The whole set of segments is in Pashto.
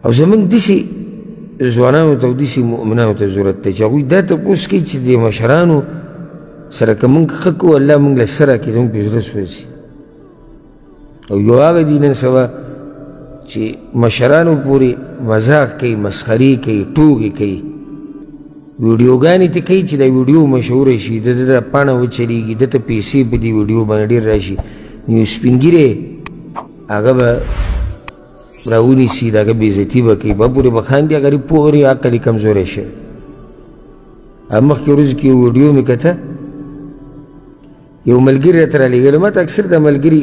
او زموږ داسې ځوانانو ته او داسې مؤمنانو ته ضرورت دی چې هغوی دا تپوس کوي چې د مشرانو سره که موږ ښه کوو الله موږ له څه راکړي، زموږ په زړه سوځي. او یو هغه دي نن سبا چې مشرانو پورې مذاق کوي، مسخرې کوي، ټوکې کوي، ویډیوګانې ته کوي چې دا ویډیو مشهوره شي، د ده دا پاڼه وچلېږي، ده ته پیسې په دې ویډیو باندې ډېر راشي. نو یو سپین ږیری هغه به راونیسي، د هغه بېعزتي به کوي، به پورې به خاندي، غریب پوه دی، عقل یې کمزوری شوی. مخکې ورځو کې یو ویډیو مې کته، یو ملګري راته رالیږلی، ما ته اکثر دا ملګري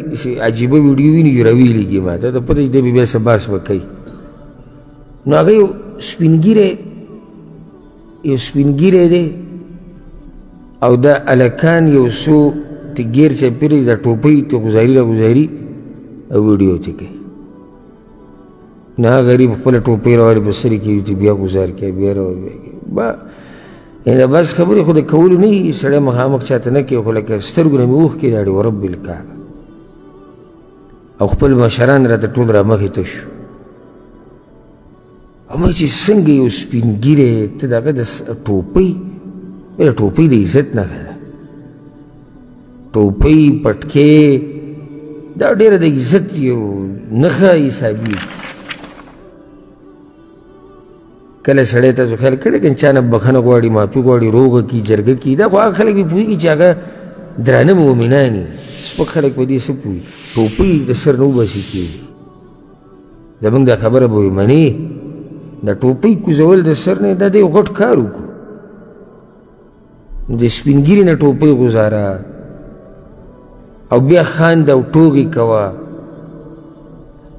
عجیبه ویډیو ویني چې راویلېږي ما ته، ته پته چې دی به بیا څه بحث به کوي. نو هغه یو سپین ږیری، یو سپین ږیری دی او دا هلکان یو څو ته ګیر چاپېرې دا ټوپۍ ته ګزاري را ګزاري او ویډیو ته کوي. نو هغه غریب خپله ټوپۍ راولي په سر کې ته بیا ګزار کوي، بیا راولي بیا کوي. یعنې دا بس خبرې خو د کولو نه وي، سړی مخامخ چاته نه کوي، خو لکه سترګو نه مې اوښکې لاړې ورب الکعبه. او خپل مشران راته ټول رامخې ته شو. او ما چې څنګه یو سپین ږیری ته د هغه د ټوپۍ، ټوپۍ د عزت نښه ده، ټوپۍ پټکې دا ډېره د عزت یو نښه حسابېږي. کله سړی تاسو خیال کړی که چا نه بخښنه غواړي، معافي غواړي، روغه کړي، جرګه کړي، دا خو هغه خلک به پوهېږي چې هغه درانه مؤمنان دي. سپک خلک په دې څه پوهېږي؟ ټوپۍ د سر نه وباسي کېږي. زموږ دا خبره به وي منې، د ټوپۍ کوزول د سر نه دا دی یو غټ کار وکړو. نو د سپین ږیري نه ټوپۍ ګزاره او بیا خاند او ټوغې کوه،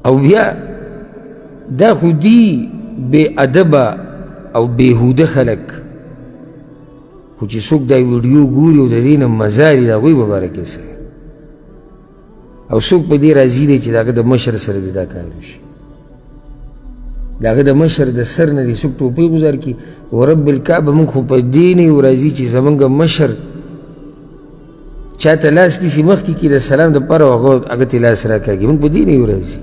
او بیا دا خو دي بې ادبه او بېهوده خلک، خو چې څوک دا ویډیو ګوري او د دې نه مزه لري د هغوی به باره کې څه، او څوک په دې راضي دی چې د هغه د مشر سره دې دا کار وشي، د هغه د مشر د سر نه دې څوک ټوپۍ ګزار کړي. ورب الکعبه موږ خو په دې نه یو راضي چې زموږ مشر چاته لاس نیسي مخکې کړي د سلام دپاره او هغه ته لاس راکاږي، موږ په دې نه یو راضي.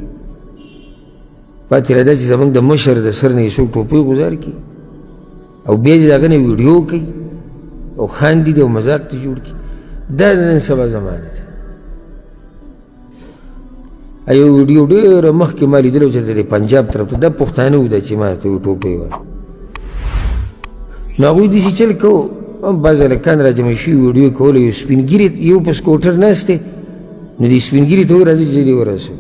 پاتې را ده چې زموږ د مشر د سر نه یې څوک ټوپۍ ګزار کړي او بیا دې د هغه نه ویډیو کوي او خاندي دې او مذاق ته جوړ کړي. دا د نن سبا زمانه ده. یو ویډیو ډېره مخکې ما لیدلی وه چې د پنجاب طرف ته دا پښتانه وو دا چې ما ته یو ټوپۍ وه. نو هغوی داسې چل کوو، هم بعضې هلکان راجمع شوي ویډیو کوله، یو سپین ږیری یو په سکوټر ناست دی، نو دې سپین ږیري ته وایي راځه چې زه دې ورسوم.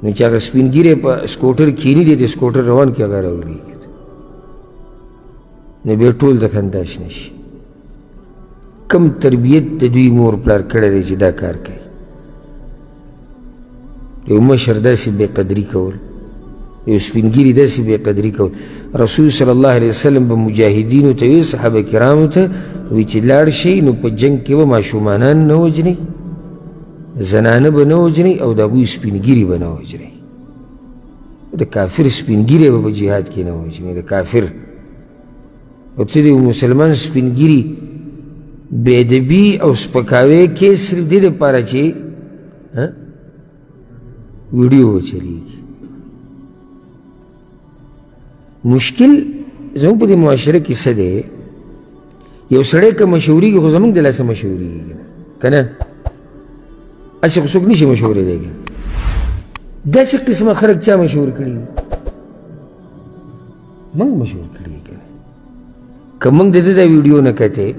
نو چې هغه سپین ږیری په سکوټر کښېني دی، د سکوټر روان کړي هغه راولېږي، نو بیا ټول د خندا شنه شي. کم تربیت د دوی مور پلار کړی دی چې دا کار کوي. یو مشر داسې بې قدري کول، یو سپین ږیري داسې بې قدري کول. رسول صلی الله علیه وسلم به مجاهدینو ته ویل، صحابه کرامو ته وایي چې لاړ شئ نو په جنګ کې به ماشومانان نه وژنئ، زنانه به نه وژنئ او د هغوی سپین ږیري به نه وژنئ. د کافر سپین ږیری به په جهاد کې نه وژنئ، د کافر. او ته د یو مسلمان سپین ږیري بې ادبي او سپکاوی کې صرف دې دپاره چې ویډیو وچلېږي. مشکل زموږ په دې معاشره کې څه دی، یو سړی که مشهورېږي خو زموږ د لاسه مشهورېږي که نه، هسې خو څوک نشي مشهورېدی که نه. داسې قسمه خلک چا مشهور کړي؟ موږ مشهور کړي که نه. که موږ د ده دا ویډیو نه کتې،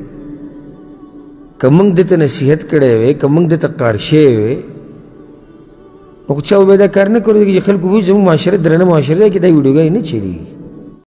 که موږ ده ته نصیحت کړی وی، که موږ ده ته قار شوی وی، نو خو چا به دا کار نه کړی چې خلکو وایي زموږ معاشره درنه معاشره ده کې دا ویډیوګانې نه چلېږي.